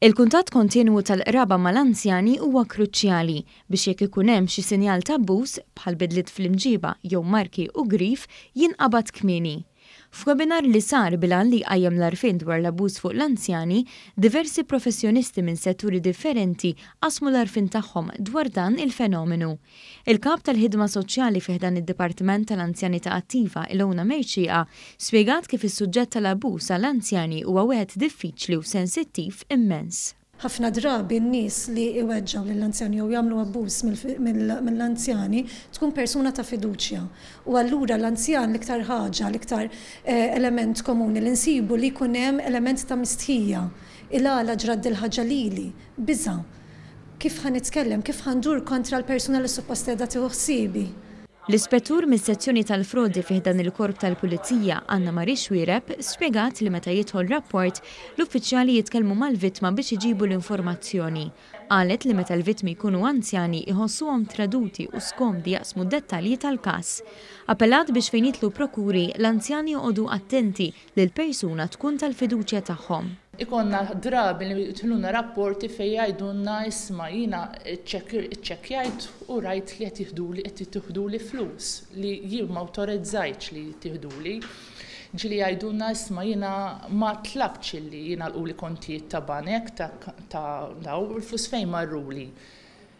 Il-kuntatt kontinwu tal-qraba mal-anzjani huwa kruċjali biex jekk ikun hemm xi sinjal ta' abbuż, bħal bidliet fl-imġiba jew marki u grif, jinqabad kmieni. F'webinar li sar bil-għan li jqajjem l-għarfien dwar l-abbuż fuq l-anzjani, diversi professjonisti minn setturi differenti qasmu l-għarfien tagħhom dwar dan il-fenomenu. Il-Kap tal-Ħidma Soċjali fi ħdan id-Dipartiment tal-Anzjanità Attiva, Ilona Mercieca, spjegat kif is-suġġett tal-abbuż għall-anzjani huwa wieħed diffiċli u sensittiv immens. Ħafna drabi n-nies li jweġġgħu lill-anzjani jew jagħmlu abbuż mill-anzjani tkun persuna ta' fiduċja. U allura l-anzjan l-iktar ħaġa, l-iktar element komuni li nsibu li jkun hemm element ta' mistħija. Il-għala ġrat dil-ħaġa lili? Biża'. Kif ħa nitkellem? Kif ħa ndur kontra l-persuna li suppost qiegħda tieħu ħsiebi? L-Ispettur mis-Sezzjoni tal-Frodi fi ħdan il-Korp tal-Pulizija, Anna Marie Xuereb, spjegat li meta jidħol rapport, l-uffiċjali jitkellmu mal-vittma biex iġibu l-informazzjoni. Qalet li meta l-vittmi jkunu anzjani jħossuhom traduti u skomdi jaqsmu d-dettalji tal-każ. Appellat biex fejn jidħlu prokuri, l-anzjani joqogħdu attenti li l-persuna tkun tal-fiduċja tagħhom. Ikollna drabi li jidħlulna rapporti fejn jgħidulna isma' jiena ċċekkjajt u rajt li qed jieħduli qed jittieħduli flus li jien ma awtorizzajtx li jittieħduli. Ġieli jgħidulna isma' jiena ma tlabtx illi jingħalquli kontijiet ta' banek ta' daw u l-flus fejn marruli.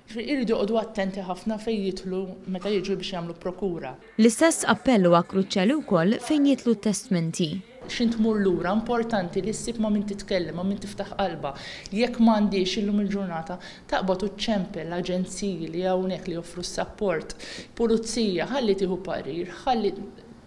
Jiġifieri jridu joqogħdu attenti ħafna fejn jidħlu meta jiġu biex jagħmlu prokura. L-istess appell huwa kruċjali wkoll fejn jidħlu t-testmenti. X'int tmur lura, importanti li ssib ma' min titkellem, ma' min tiftaħ qalbha. Jekk m'għandhiex illum il-ġurnata, taqbad u ċċempel l-aġenziji li hawnhekk li joffru s-sapport, pulizija, ħalli tieħu parir, ħalli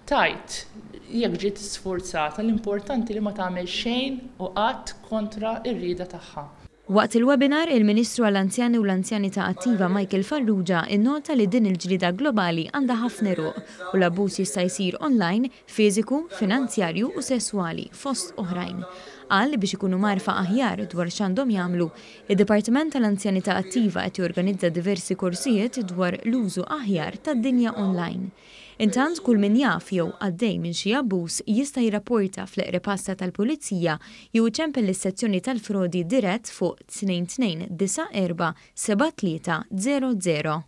tgħid jekk ġiet sfurzata, l-importanti li ma tagħmel xejn u qatt kontra r-rieda tagħha. Waqt il-webinar, il-Ministru għall-Anzjani u l-Anzjanità Attiva Michael Farrugia nnota li din il-ġlieda globali għandha ħafna għeruq u l-abbuż jista' jsir online, fiżiku, finanzjarju u sesswali, fost oħrajn. Qal li biex ikunu mgħarrfa aħjar dwar x'għandhom jagħmlu, id-Dipartiment tal-Anzjanità Attiva qed jorganizza diversi korsijiet dwar l-użu aħjar tad-dinja online. Intant, kull min jaf jew għaddej minn xi abbuż jista' jirrapporta fl-eqreb għassa tal-Pulizija jew iċempel lis-Sezzjoni tal-Frodi dirett fuq 2294 7300.